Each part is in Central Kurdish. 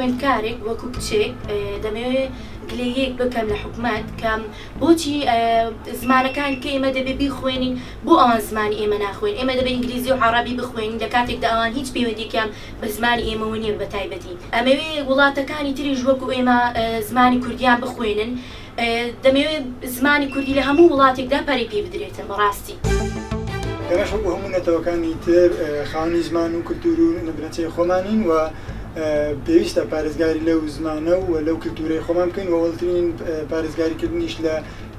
خوێندکارێک وەکو کچێک دەمەوێ گلەییەک بکەم لە حکومەت کە بۆچی زمانەکان کە ئێمە دەبێ بیخوێنین بۆ ئەوان زمانی ئێمە ناخوێن ئێمە دەبێ ئینگلیزی و عەڕەبی بخوێنین لە کاتێکدا ئەوان هیچ پەیوەندیەکیان بە زمانی ئێمەوە نیە بە تایبەتی ئەمەوێ وڵاتەکانی تریش وەکو ئێمە زمانی کوردیان بخوێنن دەمەوێ زمانی کوردی لە هەموو وڵاتێکدا پەرەی پێ بدرێتن بەڕاستی. ئێمەش وەکو هەموو نەتەوەکانی تر خاوەنی زمان و کلتور و بنەچەی خۆمانین و پێویستە پارێزگاری لەو زمانە و لەو کلتورەی خۆمان بکەین و ئەوەڵترین پارێزگاریکردنیش لە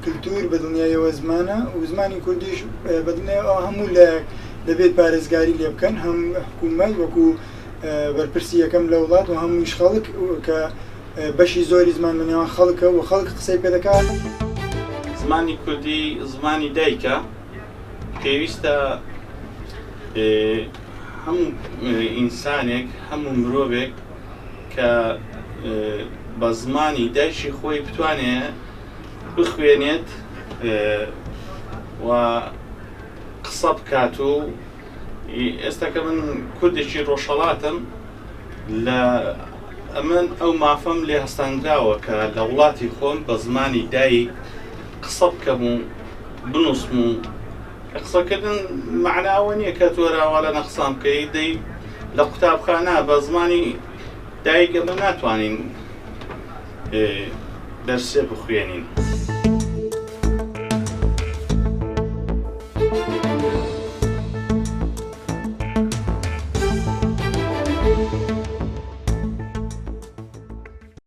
کلتور بە دڵنیاییەوە زمانە و زمانی کوردیش بە دڵنیایەوە هەموو لایەک دەبێت پارێزگاری لێ بکەن هەم حکوومەت وەکو بەرپرسی یەکەم لە وڵات و هەموویش خەڵک کە بەشی زۆری زمان لە نێوان خەڵکە و خەڵک قسەی پێ دەکات. زمانی کوردی زمانی دایکە، پێویستە هەموو ئینسانێک، هەموو مرۆڤێک کە بە زمانی دایکی خۆی بتوانێ بخوێنێت و قسە بکات و ئێستا کە من کوردێکی ڕۆژهەڵاتم لە ئەمن ئەو مافەم لێ هەستاندراوە کە لە وڵاتی خۆم بە زمانی دایک قسە بکەم و بنووسم و قسەکردن مەعنا ئەوە نییە کە تۆ راوا لە نەقسان بکەی دەی لە قوتابخانە بە زمانی دایک ئەمە ناتوانین دەرسێ بخوێنین.